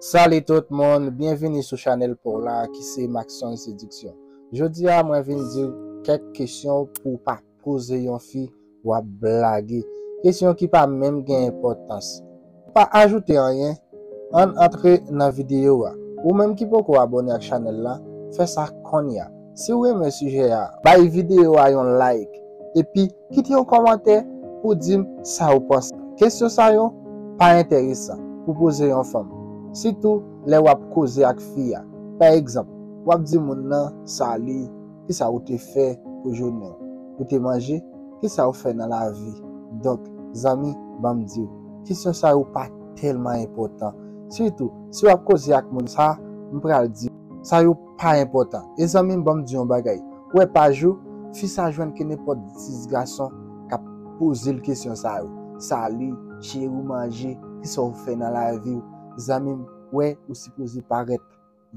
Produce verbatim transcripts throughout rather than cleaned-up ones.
Salut tout moun, byenvini sou chanèl pa w la ki se Maxon Séduction. Jodi a mwen vin di w kèk kesyon pou w pa poze yon fi w ap blage. Kesyon ki pa menm gen enpòtans. Pa ajoute anyen, ann antre nan videyo a. Ou menm ki poko abòne ak chanèl la, fè sa kounye a. Si w renmen sijè a, bay videyo a yon like, epi kite yon kòmantè pou di m sa w panse. Kesyon sa yo pa enteresan pou poze yon fanm, sitou lè w ap koze ak fi a. Pa egzanp, w ap di moun nan, "Sali, kisa w te fè pou jounen w? Ou te manje? Kisa w fè nan lavi?" Donk, zanmi, ban m di w, kesyon sa yo pa tèlman enpòtan. Sitou, si w ap koze ak moun sa, m pral di w, sa yo pa enpòtan. E zanmi m, ban m di w yon bagay. Ou wè paj ou, fi sa jwenn ke nenpòt dis gason k ap poze l kesyon sa yo. "Sali, cheri, w manje? Kisa w fè nan lavi w?" Zanmi m, wè ou sipoze parèt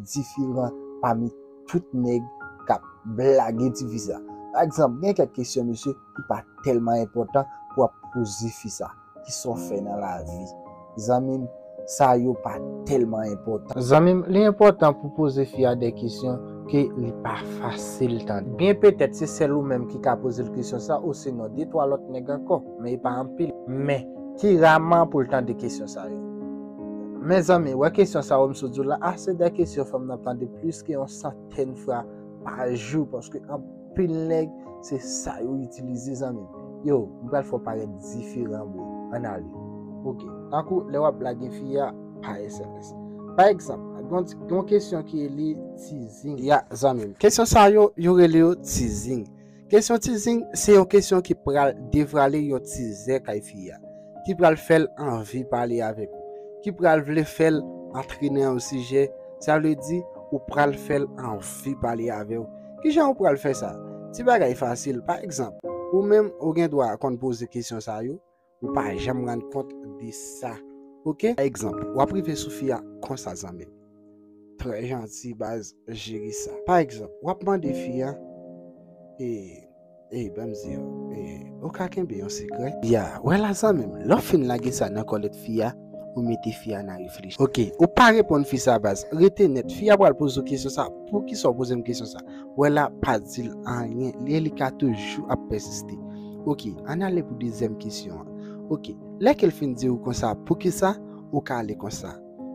diferan pami tout nèg k ap blage ti fi sa. Pa egzanp, gen kèk kesyon, mesye, ki pa tèlman enpòtan pou w ap poze fi sa. "Kisa w fè nan lavi?" Zanmi m, sa yo pa tèlman enpòtan. Zanmi m, li enpòtan pou poze fi a de kesyon ke li pa fasil tande. Byen petèt se sèl ou menm ki ka poze l kesyon sa, osinon de twa lòt nèg ankò, men e pa anpil. Men, ki raman pou l tande kesyon sa yo. Mezanmi, wè kesyon sa yo m sot di w la, a se de kesyon fanm nan tande plis ke yon santèn fwa pa jou, paske anpil nèg, se sa yo itilize, zanmi m. Yo, m pral fè w parèt diferan, bro. Ann ale. Oke. Tankou lè w ap blage fi a pa S M S. Pa egzanp, gon, gon kesyon ki rele teasing. Ya, zanmi m. Kesyon sa yo, yo rele yo teasing. Kesyon teasing, se yon kesyon ki pral devwale yon tizè kay fi a, ki pral fè l anvi pale avèk ou, ki pral vle fè l antre nan yon sijè, sa vle di ou pral fè l anvi pale avè w. Kijan ou pral fè sa? Ti bagay fasil. Pa egzanp, ou menm ou gen dwa konn poze kesyon sa yo, ou pa janm rann kont de sa. Oke? Pa egzanp, w ap rive sou fi a konsa, zanmi m. Trè janti, baz, jere sa. Pa egzanp, w ap mande fi a, e, e, ban m di w, e, ou ka kenbe yon sekrè? Ya, wè la, zanmi m, lè w fin lage sa nan kòlèt fi a, ou mete fi a nan reflechi. Oke, ou pa reponn fi sa, baz. Rete nèt. Fi a pral poze w kesyon sa. Poukisa w poze m kesyon sa? Wè la, pa di l anyen. Li, li ka toujou ap pèsiste. Oke, ann ale pou dezyèm kesyon an. Oke, lè ke l fin di w konsa, poukisa, ou ka ale konsa.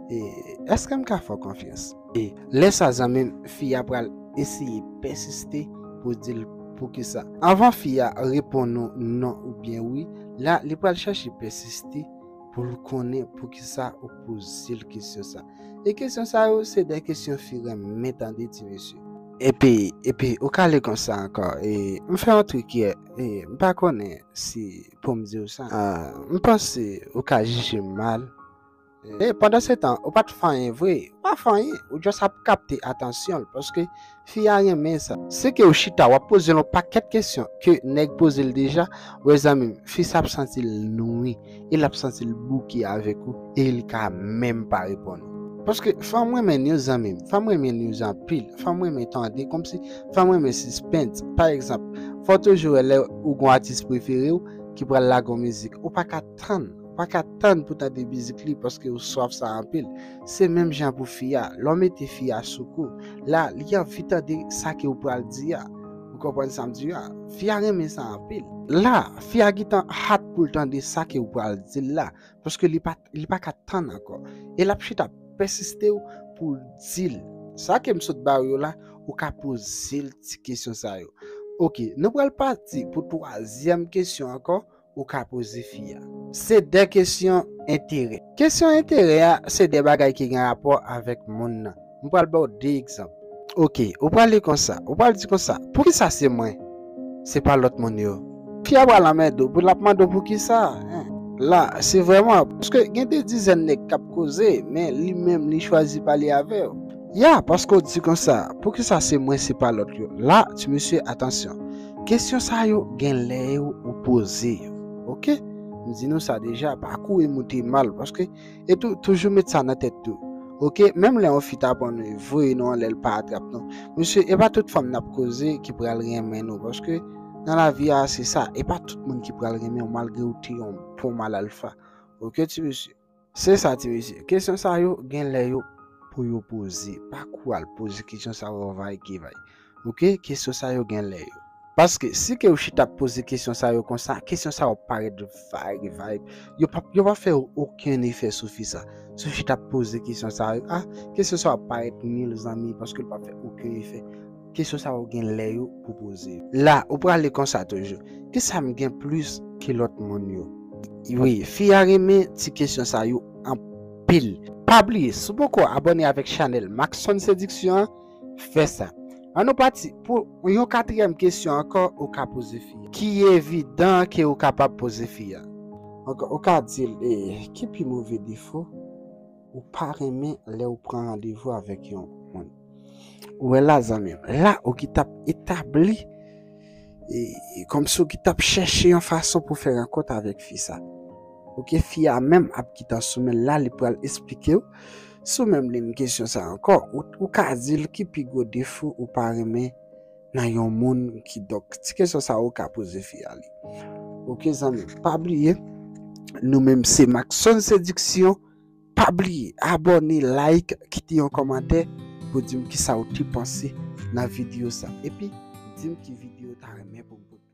E, èske m ka fè w konfyans? E, lè sa, zanmi m, fi a pral eseye pèsiste pou di l poukisa. Anvan fi a reponn ou non oubyen wi, la, li pral chèche pèsiste pou l konnen poukisa ou poze l kesyon sa. E kesyon sa yo, se de kesyon fi renmen tande, ti mesye. Epi, epi, ou ka ale konsa ankò. E, m fè yon trik yè, e, m pa konnen si pou m di w sa. Ah, m panse ou ka jije m mal. E pandan se tan, ou pa t fè anyen vre. Ou pa fè anyen. Ou just ap kapte atansyon l, paske fi a renmen sa. Se ke ou chita, w ap poze l yon pakèt kesyon ke nèg poze l deja. Wè, zanmi m, fi sa ap santi l nwi, e l ap santi l bouke avèk ou, e li ka menm pa reponn ou. Paske fanm renmen news, zanmi m. Fanm renmen news anpil. Fanm renmen tande, kòmsi fanm renmen sispens. Pa egzanp, fò w toujou wè lè ou gon atis prefere w ki pral lage yon mizik, ou pa ka tann. Ou pa ka tann pou tande mizik li paske ou swaf sa anpil. Se menm jan pou fi a. Lè w mete fi a sou kou, la, li anvi tande sa ke ou pral di a. Ou konprann sa m di a? Fi a renmen sa anpil. La, fi a gentan hat pou l tande sa ke ou pral di l la, paske li pa, li pa ka tann ankò. E l ap chita pèsiste w pou l di l. Sa ke m sot ba w yo la, ou ka poze l ti kesyon sa yo. Oke, nou pral pati pou twazyèm kesyon ankò. Ou ka poze fi a. Se de kesyon enterè. Kesyon enterè a, se de bagay ki gen rapò avèk moun nan. M pral ba w de egzanp. Oke, ou pral li konsa. Ou pral di konsa, "Poukisa se mwen? Se pa lòt moun yo?" Fi a pral anmède w, pou l ap mande w poukisa. Hen. La, se vrèman, paske gen de dizèn nèg k ap koze, men li menm, li chwazi pale avè w. Ya, paske w di konsa, "Poukisa se mwen, se pa lòt yo?" La, ti mesye, atansyon. Kesyon sa yo, gen lè yo, ou poze yo. Oke? M di nou sa deja, pa kouri moute mal, paske, e tou, toujou met sa nan tèt tou. Oke? Menm lè yon fi ta pran nou, voye nou anlè l pa atrap nou. Mesye, e pa tout fanm n ap koze ki pral renmen nou, paske nan lavi a, se sa, e pa tout moun ki pral renmen w malgre ou te yon bon mal alfa. Oke, ti mesye? Se sa, ti mesye. Kesyon sa yo, gen lè yo pou yo poze. Pa kou al poze kesyon sa yo vay ki vay. Oke? Kesyon sa yo gen lè yo. Paske si ke ou chita ap poze kesyon sa yo konsa, kesyon sa yo ap parèt vay, vay. Yo p ap, yo p ap fè okenn efè sou fi sa. Si ou chita ap poze kesyon sa yo, ah, kesyon sa yo ap parèt nil, zanmi, paske l p ap fè okenn efè. Kesyon sa yo gen lè yo pou poze. La, ou prale konsa toujou. Kisa m gen plis ke lòt moun yo? Wi, fi a renmen ti kesyon sa yo anpil. Pa bliye, si w poko abòne avèk chanèl Maxon Séduction an, fè sa. Ann nou pati pou yon katriyèm kesyon ankò ou ka poze fi a. Ki evidan ke ou kapab poze fi a. Ankò, ou ka di l, eh, ki pi move defo ou pa renmen lè ou pran randevou avèk yon moun? Ou wè la, zanmi m, la ou ki t ap etabli, e, e, kòmsi ou ki t ap chèche yon fason pou fè rankont avèk fi sa. Oke, fi a menm ap kite an sou men l la, li pral esplike w. Si w menm li menm kesyon sa ankò, ou, ou ka di l ki pi gwo defo ou pa renmen nan yon moun, kidonk ti kesyon sa ou ka poze fi a li. Oke, zanmi m, pa bliye, nou menm se Maxon Séduction. Pa bliye, abòne, like, kite yon kòmantè pou di m kisa ou te panse nan videyo sa. Epi, di m ki videyo ou ta renmen pou m pote.